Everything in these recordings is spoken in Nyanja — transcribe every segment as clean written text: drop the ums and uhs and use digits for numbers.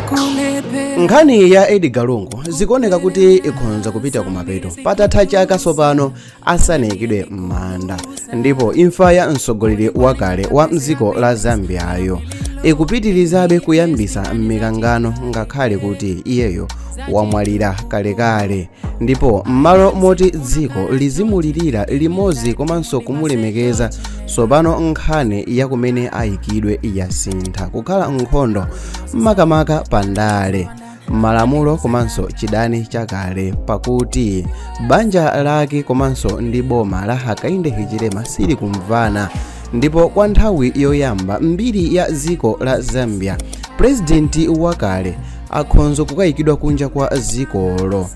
Kulephera. Nkhani ya Edgar Lungu zikuoneka kuti ikhonza kupita kumapeto patatha chaka sopano asanayikidwe m'manda, ndipo imfa ya mtsogoleri wakale wa mdziko la Zambiayo ikupitirizabe kuyambisa mikangano ngakhale kuti iyeyo wamwalira kalekale. Ndipo m'malo moti dziko lizimulirira limodzi komanso kumulemekeza, sopano nkhani yakumene ayikidwe yasintha kukhala nkhondo, makamaka pandale, malamulo komanso chidani chakale, pakuti banja lake komanso ndi boma la Hakainde Hichilema sili kumvana. Ndipo kwa nthawi yoyamba mbiri ya dziko la Zambia, purezidenti wakale akhonza kukayikidwa kunja kwa dzikolo,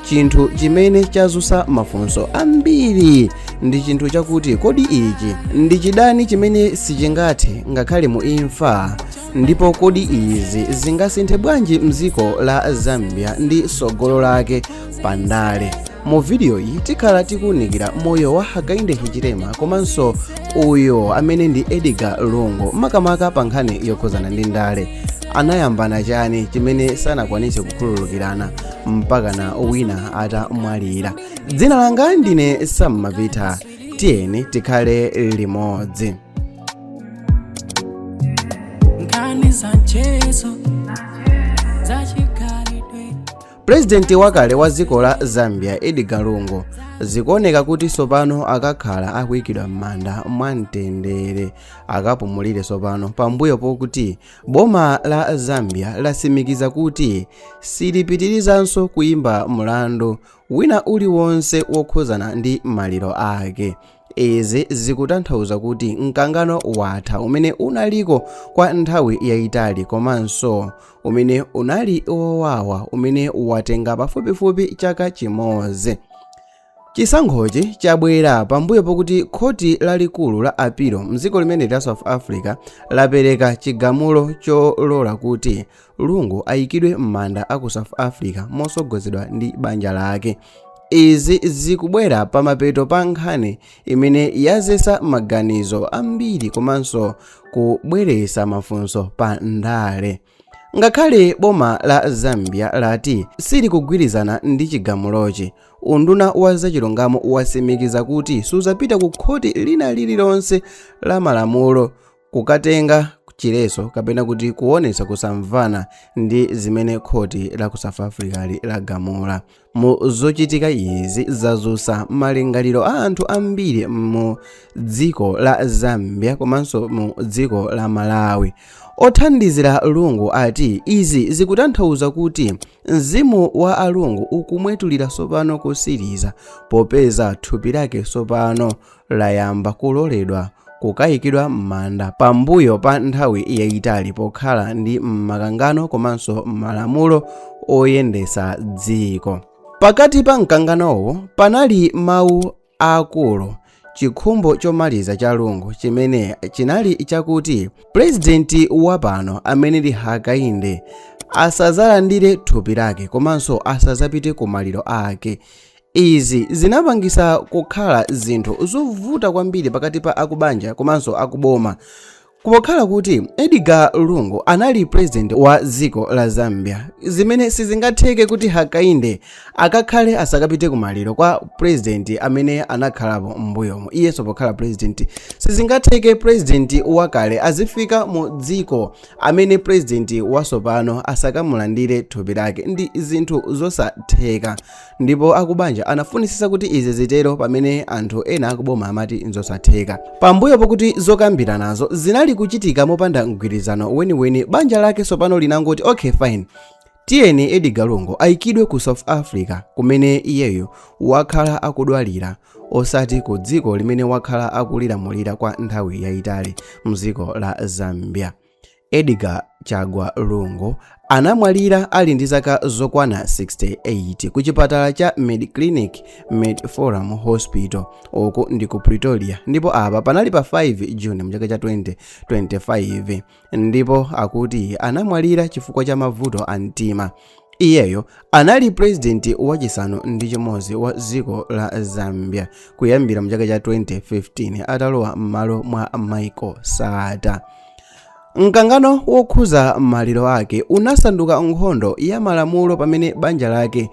chinthu chimene chazutsa mafunso ambiri ndi chinthu chakuti kodi ichi ndi chidani chimene sichingathe ngakhale mu imfa? Ndipo kodi izi zingasinthe bwanji mdziko la Zambia ndi tsogolo lake pandale? Mu video iyi tikhala tikuwunikira moyo wa Hakainde Hichilema komanso uyo amene ndi Edgar Lungu, makamaka pa nkhani yokhuzana ndi ndale. Anayambana chani chimene sanakwanise kukhululukirana mpakana wina atamwalira? Dzina langa ndine Sammavita, tiyeni tikhale limodzi. Nkhani za mchezo, zachikhalidwe. Purezidenti wakale wa dziko la Zambia Edgar Lungu zikuoneka kuti sopano akakhala akuyikidwa m'manda mwamtendere, akapumulire sopano, pambuyo pokuti boma la Zambia lasimikiza kuti silipitirizanso kuyimba mlandu wina uliwonse wokhuzana ndi maliro ake. Izi zikutanthauza kuti mkangano watha umene unaliko kwa nthawi yayitali komanso umene unali wowawa, umene watenga pafupifupi chaka chimodzi. Chisankhochi chabwera pambuyo pokuti khoti lalikulu la apilo mdziko limene la South Africa lapereka chigamulo cholola kuti Lungu ayikidwe m'manda aku South Africa mosogozedwa ndi banja lake. Izi zikubwera pamapeto pa nkhani imene yazesa maganizo ambiri komanso kubweresa mafunso pa ndale. Ngakhale boma la Zambia lati silikugwirizana ndi chigamulochi, unduna wa zachilungamo wasimikiza kuti suzapita ku khoti lina lililonse la malamulo kukatenga chileso kapena kuti kuonetsa kusamvana ndi zimene khoti la ku South Africa lagamula. Mu zochitika izi zazutsa malingaliro a anthu ambiri mu dziko la Zambia komanso mu dziko la Malawi. Othandizira Lungu ati izi zikutanthauza kuti mzimu wa alungu ukumwetulira sopano kusiriza, popeza thupi lake sopano layamba kuloledwa kukayikidwa m'manda pambuyo pa nthawi yayitali pokhala ndi makangano komanso malamulo oyendesa dziko. Pakati pa mkanganowo panali mawu aakulu, chikhumbo chomaliza cha Lungu chimene chinali chakuti purezidenti wapano amene ndi Hakainde asazalandire thupi lake komanso asazapite ku maliro ake. Izi zinapangisa kukhala zinthu zovuta kwambiri pakati pa akubanja komanso akuboma, pokhala kuti Edgar Lungu anali president wa dziko la Zambia, zimene sizingatheke kuti Hakainde akakhale asakapite kumaliro kwa president amene anakhalapo m'mbuyomo, iyenso pokhala president. Sizingatheke president wakale azifika mu dziko amene president wasopano asakamulandire thupi lake, ndi zinthu zosatheka. Ndipo akubanja anafunisisa kuti izi zitero, pamene anthu ena akuboma amati nzosatheka. Pambuyo pokuti zokambiranazo zinali kuchitika mopanda mgwirizano weniweni, banja lake sopano linangoti, "Okay, fine, tiyeni Edgar Lungu ayikidwe ku South Africa kumene iyeyo wakhala akudwalira, osati ku dziko limene wakhala akulilamulira kwa nthawi yayitali, mdziko la Zambia." Edgar Chagwa Lungu anamwalira ali ndi zaka zokwana 68 ku chipatala cha Mediclinic Medforum Hospital, uku ndi ku Pretoria, ndipo apa panali pa 5 June mchaka cha 2025, ndipo akuti anamwalira chifukwa cha mavuto a mtima. Iyeyo anali purezidenti wachisanu ndi chimodzi wa dziko la Zambia kuyambira mchaka cha 2015 atalowa m'malo mwa Michael Sata. Mkangano wokhuza maliro ake unasanduka nkhondo ya malamulo pamene banja lake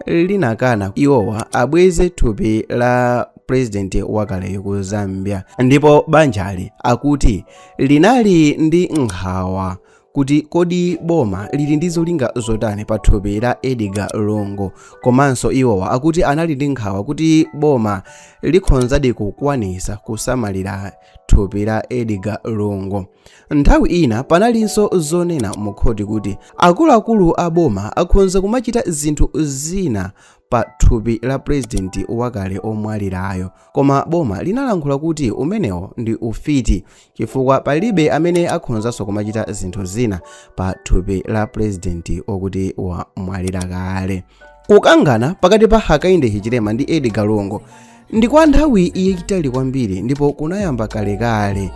linakana iwowa abweze thupi la purezidenti wakaleyo ku Zambia. Ndipo banjali akuti linali ndi nkhawa kuti kodi boma lili ndi zolinga zotani pa thupi la Edgar Lungu, komanso iwowa akuti anali ndi nkhawa kuti boma likhonzadi kukwanisa kusamalira thupi la Edgar Lungu. Nthawi ina panalinso zonena mu khoti kuti akuluakulu a boma akhonza kumachita zinthu zina pa thupi la purezidenti wakale omwalirayo, koma boma linalankhula kuti umenewo ndi ufiti chifukwa palibe amene akhonzanso kumachita zinthu zina pa thupi la purezidenti okuti wamwalira kale. Kukangana pakati pa Hakainde Hichilema ndi Edgar Lungu ndi kwa nthawi yayitali kwambiri ndipo kunayamba kalekale.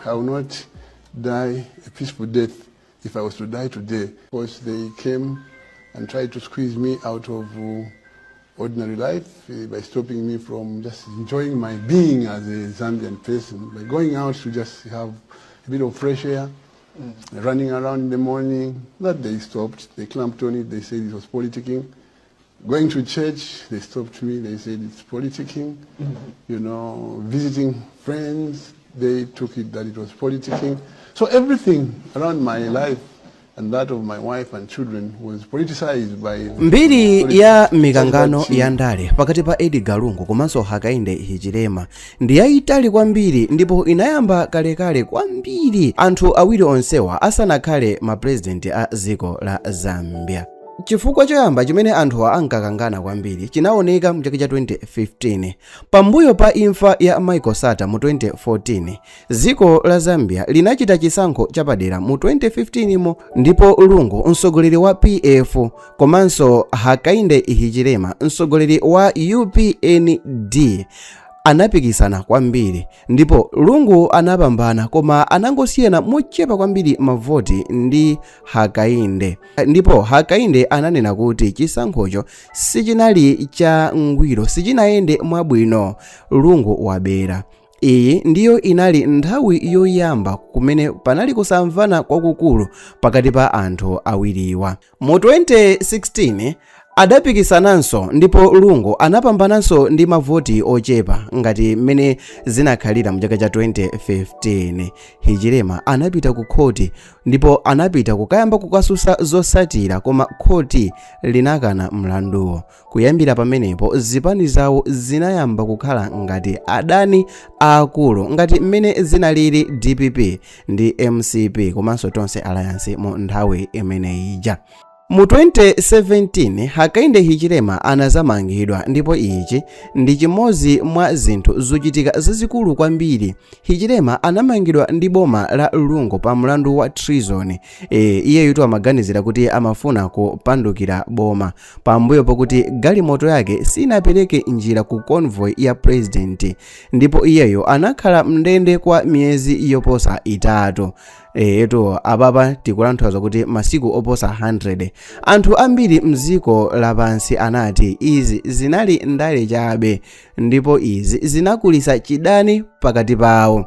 I will not die a peaceful death if I was to die today, because they came and tried to squeeze me out of ordinary life by stopping me from just enjoying my being as a Zambian person, by going out to just have a bit of fresh air, running around in the morning. That they stopped. They clamped on it. They said it was politicking. Going to church, they stopped me. They said it's politicking. Visiting friends, they took it that it was politicking. So everything around my life and that of my wife and children was politicized by Mbiri ya mikangano ya ndale pakati pa Edgar Lungu komanso Hakainde Hichilema ndi yayitali kwambiri ndipo inayamba kalekale kwambiri anthu awiri onsewa asanakhale mapurezidenti a dziko la Zambia. Chifukwa choyamba chimene anthuwa ankakangana kwambiri chinaoneka mchaka cha 2015 pambuyo pa imfa ya Michael Sata mu 2014. Dziko la Zambia linachita chisankho chapadera mu 2015 mo, ndipo Lungu, mtsogoleri wa PF, komanso Hakainde Hichilema, mtsogoleri wa UPND, anapikisana kwambiri ndipo Lungu anapambana, koma anangosiyana mochepa kwambiri mavoti ndi Hakainde. Ndipo Hakainde ananena kuti chisankhocho sichinali cha ngwiro, sichinayende mwabwino, Lungu wabera. Iyi ndiyo inali nthawi yoyamba kumene panali kusamvana kwakukulu pakati pa anthu awiriwa. Mu 2016 adapikisananso ndipo Lungu anapambananso ndi mavoti ochepa ngati mmene zinakhalira mu chaka cha 2015. Hichilema anapita ku khoti ndipo anapita kukayamba kukasusa zosatira, koma khoti linakana mlanduwo. Kuyambira pamenepo zipani zawo zinayamba kukhala ngati adani aakulu, ngati mmene zinalili DPP ndi MCP komanso Tonse Alliance mu nthawi imeneyi ija. Mu 2017 Hakainde Hichilema anazamangidwa, ndipo ichi ndi chimodzi mwa zinthu zochitika zazikulu kwambiri. Hichilema anamangidwa ndi boma la Lungu pa mlandu wa treason. Iyeyu amaganizira kuti amafuna kupandukira boma pambuyo pokuti galimoto yake sinapereke njira ku convoy ya president, ndipo iyeyo anakhala mndende kwa miyezi yoposa 3. Eto apapa tikulanthauza kuti masiku oposa 100. Anthu ambiri mdziko lapansi anati izi zinali ndale chabe, ndipo izi zinakulisa chidani pakati pawo.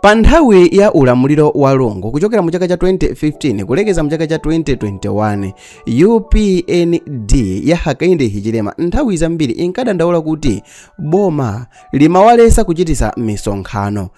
Pa nthawi ya ulamuliro wa Lungu, kuchokera mu chaka cha 2015 kulekeza mu chaka cha 2021, UPND ya Hakainde Hichilema nthawi zambiri inkadandaula kuti boma limawalesa kuchitisa misonkhano,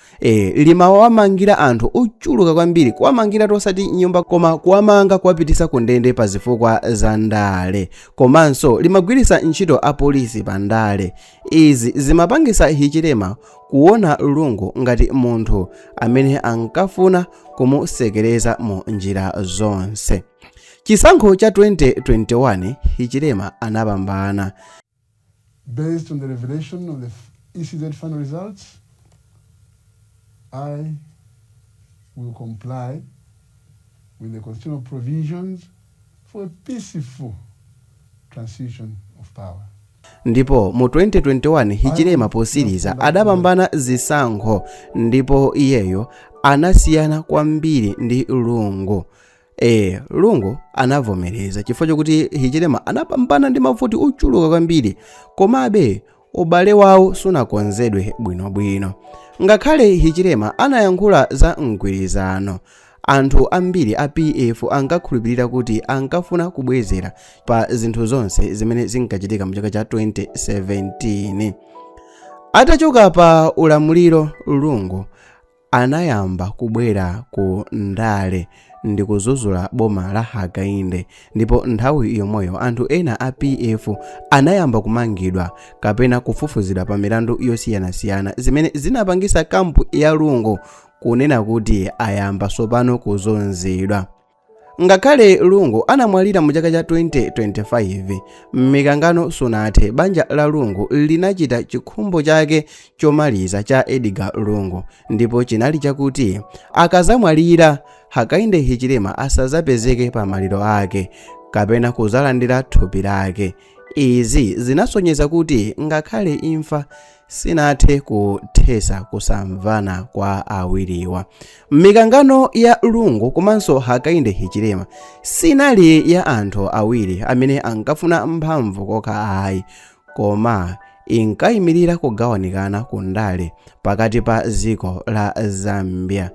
limawamangira anthu ochuluka kwambiri, kuwamangira tosati nyumba koma kuwamanga kuwapitisa ku ndende pa zifukwa za ndale, komanso limagwiritsa ntchito apolisi pa ndale. Izi zimapangisa Hichilema kuona Lungu ngati munthu amene ankafuna kumusekereza mu njira zonse. Chisankho cha 2021 Hichilema anapambana. Based on the revelation of the ECZ final results, I will comply with the constitutional provisions for a peaceful transition of power. Ndipo mu 2021 Hichilema posiriza adapambana zisankho, ndipo iyeyo anasiyana kwambiri ndi Lungu. Lungu anavomereza chifukwa chokuti Hichilema anapambana ndi mavoti ochuluka kwambiri, komabe Ubale wawo sunakonzedwe bwinobwino. Ngakhale Hichilema anayankhula za mgwirizano, anthu ambiri a PF ankakhulupirira kuti ankafuna kubwezera pa zinthu zonse zimene zinkachitika mu chaka cha 2017. Atachoka pa ulamuliro, Lungu anayamba kubwera ku ndale ndi kudzudzula boma la Hakainde, ndipo nthawi yomweyo anthu ena a PF anayamba kumangidwa kapena kufufuzidwa pa milandu yosiyanasiyana, zimene zinapangisa camp ya Lungu kunena kuti ayamba tsopano kuzunzidwa. Ngakhale Lungu anamwalira mu chaka cha 2025, mikangano sunathe. Banja la Lungu linachita chikhumbo chake chomaliza cha Edgar Lungu, ndipo chinali chakuti akazamwalira, Hakainde Hichilema asazapezeke pa maliro ake kapena kuzalandira thupi lake. Izi zinasonyeza kuti ngakhale imfa sinathe kuthesa kusamvana kwa awiriwa. Mikangano ya Lungu komanso Hakainde Hichilema sinali ya anthu awiri amene ankafuna mphamvu kokha ayi, koma inkayimirira kugawanikana ku ndale pakati pa dziko la Zambia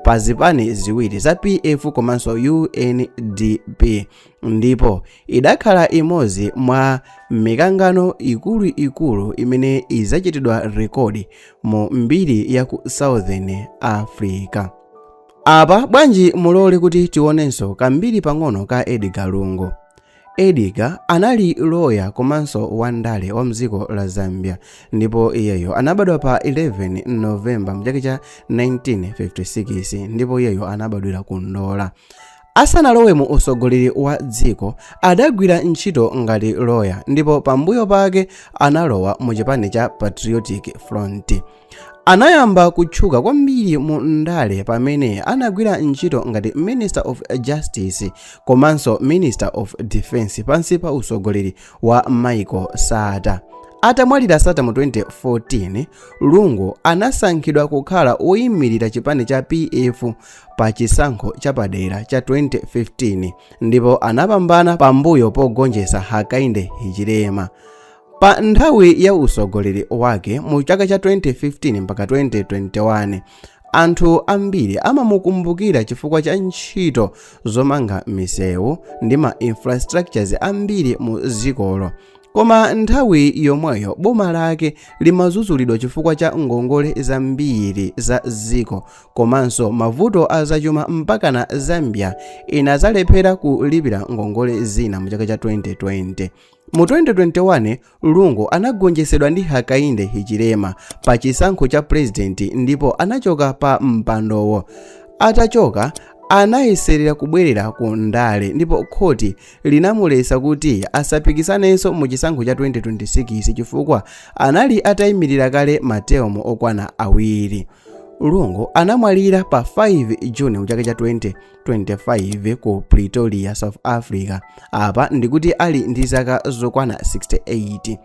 pa zipani ziwiri za PF komanso UNDP, ndipo idakhala imodzi mwa mikangano ikuluikulu imene idzachitidwa record mu mbiri ya ku Southern Africa. Apa bwanji mulole kuti tionenso kambiri pang'ono ka Edgar Lungu. Edgar anali loya komanso wandale wa mdziko la Zambia, ndipo iyeyo anabadwa pa 11 Novemba mchaka cha 1956, ndipo iyeyo anabadwira ku Ndola. Asanalowe mu usogoleri wa dziko, adagwira ntchito ngati loya, ndipo pambuyo pake analowa mu chipani cha Patriotic Front. Anayamba kutchuka kwambiri mu ndale pamene anagwira ntchito ngati Minister of Justice komanso Minister of Defense pansi pa usogoleri wa Michael Sata. Atamwalira Sata mu 2014, Lungu anasankhidwa kukhala woyimirira chipani cha PF pa chisankho chapadera cha 2015, ndipo anapambana pambuyo pogonjetsa Hakainde Hichilema. Pa nthawi ya usogoleri wake mu chaka cha 2015 mpaka 2021, anthu ambiri amamukumbukira chifukwa cha ntchito zomanga misewu ndi ma infrastructures ambiri mu dzikolo. Koma nthawi yomweyo boma lake limazuzulidwa chifukwa cha ngongole zambiri za dziko komanso mavuto azachuma, mpakana Zambia inazalephera kulipira ngongole zina mu chaka cha 2020. Mu 2021, Lungu anagonjetsedwa ndi Hakainde Hichilema pa chisankho cha purezidenti ndipo anachoka pa mpandowo. Atachoka, anayeserera kubwerera ku ndale, ndipo khoti linamuletsa kuti asapikisanenso mu chisankho cha 2026 chifukwa anali atayimirira kale ma term okwana awiri. Lungu anamwalira pa 5 Juni mchaka cha 2025 ku Pretoria, South Africa. Apa ndikuti ali ndi zaka zokwana 68.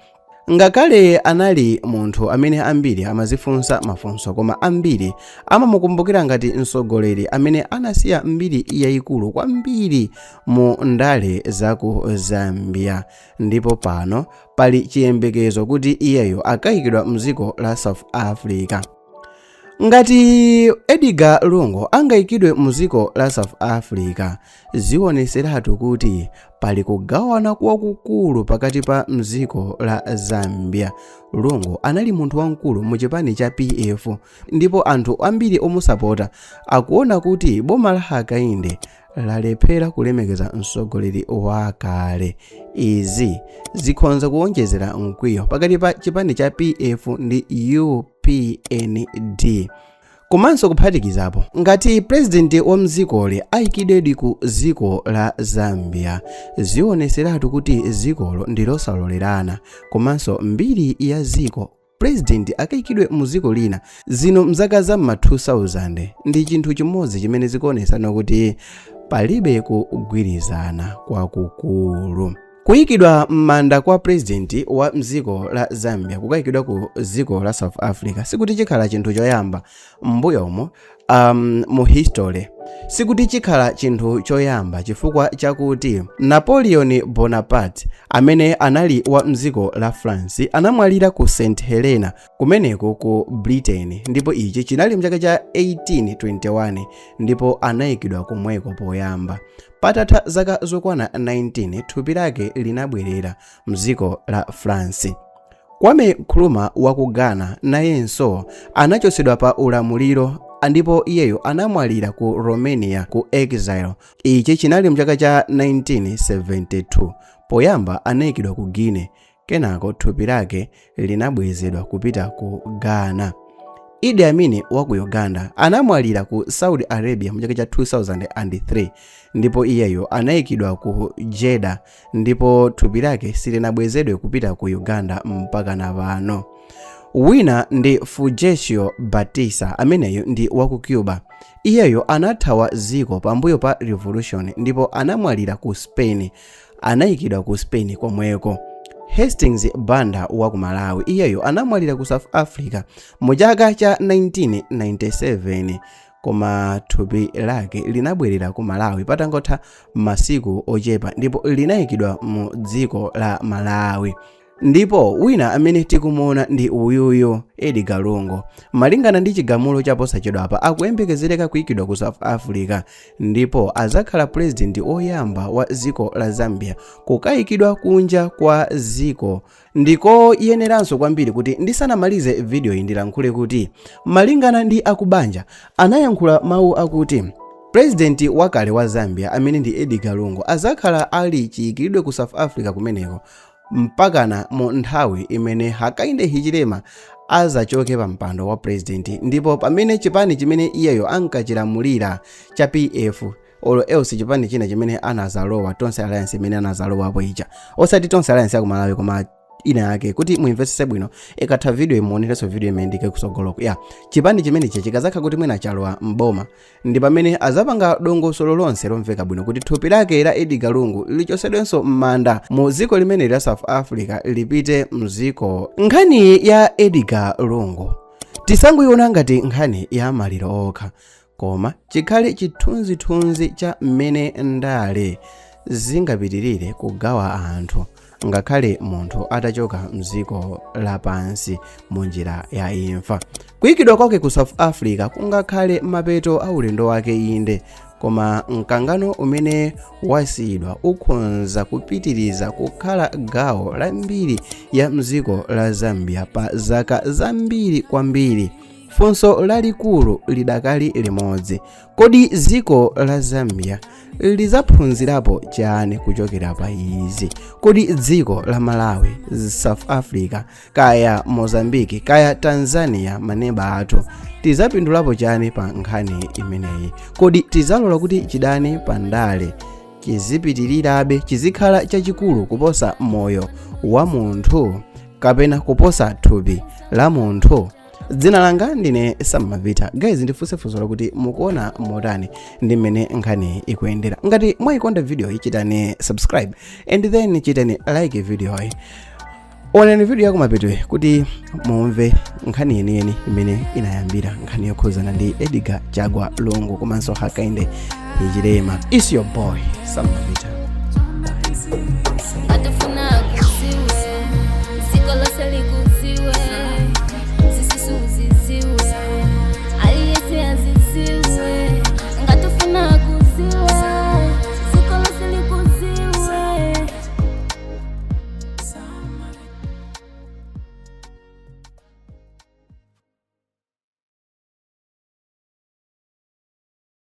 Ngakhale anali munthu amene ambiri amazifunsa mafunso, koma ambiri amamukumbukira ngati mtsogoleri amene anasiya mbiri yayikulu kwambiri mu ndale za ku Zambia, ndipo pano pali chiyembekezo kuti iyeyo akayikidwa mdziko la South Africa. Ngati Edgar Lungu angayikidwe mdziko la South Africa, zioneseratu kuti pali kugawana kwakukulu pakati pa mdziko la Zambia. Lungu anali munthu wamkulu mu chipani cha PF, ndipo anthu ambiri omusapota akuona kuti boma la Hakainde lalephera kulemekeza mtsogoleri wakale. Izi zikhonza kuwonjezera mkwiyo pakati pa chipani cha PF ndi UPND. Komanso kuphatikizapo, ngati purezidenti wa mdzikoli ayikidwedi ku dziko la Zambia, zioneseratu kuti dzikolo ndi losalolerana. Komanso mbiri ya dziko, purezidenti akayikidwe mu dziko lina zino mzaka za ma 2000, ndi chinthu chimodzi chimene zikuonesano kuti palibe kugwirizana kwakukulu. Kuyikidwa m'manda kwa purezidenti wa mdziko la Zambia kukayikidwa ku dziko la South Africa sikuti chikhala chinthu choyamba. M'mbuyomo Mu history sikuti chikhala chinthu choyamba, chifukwa chakuti Napoleon Bonaparte, amene anali wa mdziko la France, anamwalira ku St Helena kumeneko ku Britain, ndipo ichi chinali mchaka cha 1821, ndipo anayikidwa komweko poyamba. Patatha zaka zokwana 19, thupi lake linabwerera mdziko la France. Kwame Nkrumah wa ku Ghana nayenso anachotsedwa pa ulamuliro, ndipo iyeyo anamwalira ku Romania ku exile. Ichi chinali mchaka cha 1972. Poyamba anayikidwa ku Guinea, kenako thupi lake linabwezedwa kupita ku Ghana. Idi Amin wa ku Uganda anamwalira ku Saudi Arabia mchaka cha 2003, ndipo iyeyo anayikidwa ku Jeddah, ndipo thupi lake silinabwezedwe kupita ku Uganda mpaka na pano. Wina ndi Fulgencio Batista, ameneyo ndi wa ku Cuba. Iyeyo anathawa dziko pambuyo pa revolution, ndipo anamwalira ku Spain, anayikidwa ku Spain komweko. Hastings Banda wa ku Malawi, iyeyo anamwalira ku South Africa mu chaka cha 1997, koma thupi lake linabwerera ku Malawi patangotha masiku ochepa, ndipo linayikidwa mu dziko la Malawi. Ndipo wina amene tikumuona ndi uyuyu Edgar Lungu. Malingana ndi chigamulo chaposachedwapa, akuyembekezereka kuyikidwa ku South Africa, ndipo azakhala purezidenti oyamba wa dziko la Zambia kukayikidwa kunja kwa dziko. Ndikoyeneranso kwambiri kuti ndisanamalize video iyi ndilankhule kuti malingana ndi akubanja, anayankhula mawu akuti purezidenti wakale wa Zambia, amene ndi Edgar Lungu, azakhala ali chiyikidwe ku South Africa kumeneko mpakana mu nthawi imene Hakainde Hichilema azachoke pa mpando wa purezidenti, ndipo pamene chipani chimene iyeyo ankachilamulira cha PF, or else chipani china chimene anazalowa, Tonse Alliance imene anazalowapo ija, osati Tonse Alliance yakumalawi koma ina yake, kuti muimvetsese bwino ikatha video imuonerenso video imene ndike kusogoloko ya chipani chimenechi, chikazakha kuti mwina chalowa mboma, ndi pamene azapanga dongosolo lonse lomveka bwino kuti thupi lake la Edgar Lungu lichosedwenso m'manda mu dziko limene la South Africa, lipite mdziko. Nkhani ya Edgar Lungu tisangoiona ngati nkhani ya maliro okha, koma chikhale chithunzithunzi cha mmene ndale zingapitirire kugawa anthu ngakhale munthu atachoka mdziko lapansi mu njira ya imfa. Kuyikidwa kwake ku South Africa kungakhale mapeto a ulendo wake, inde, koma mkangano umene wasiyidwa ukhonza kupitiriza kukhala gawo lambiri ya mdziko la Zambia pa zaka zambiri kwambiri. Funso lalikulu lidakali limodzi: kodi dziko la Zambia lizaphunzirapo chani kuchokera pa izi? Kodi dziko la Malawi, South Africa, kaya Mozambique, kaya Tanzania, maneba athu, tizapindulapo chani pa nkhani imeneyi? Kodi tizalola kuti chidani pa ndale chizipitirirabe, chizikhala chachikulu kuposa moyo wa munthu kapena kuposa thupi la munthu? Dzina langa ndine Sammavita. Guys, ndifunse funso lakuti mukuona motani ndi mmene nkhani ikuyendera? Ngati mwayikonda video iyi, chitani subscribe and then chitani like video iyi. Onani video yakumapeto kuti mumve nkhani yeniyeni imene inayambira nkhani yokhuzana ndi Edgar Chagwa Lungu komanso Hakainde Hichilema. Is your boy Sammavita. Bye.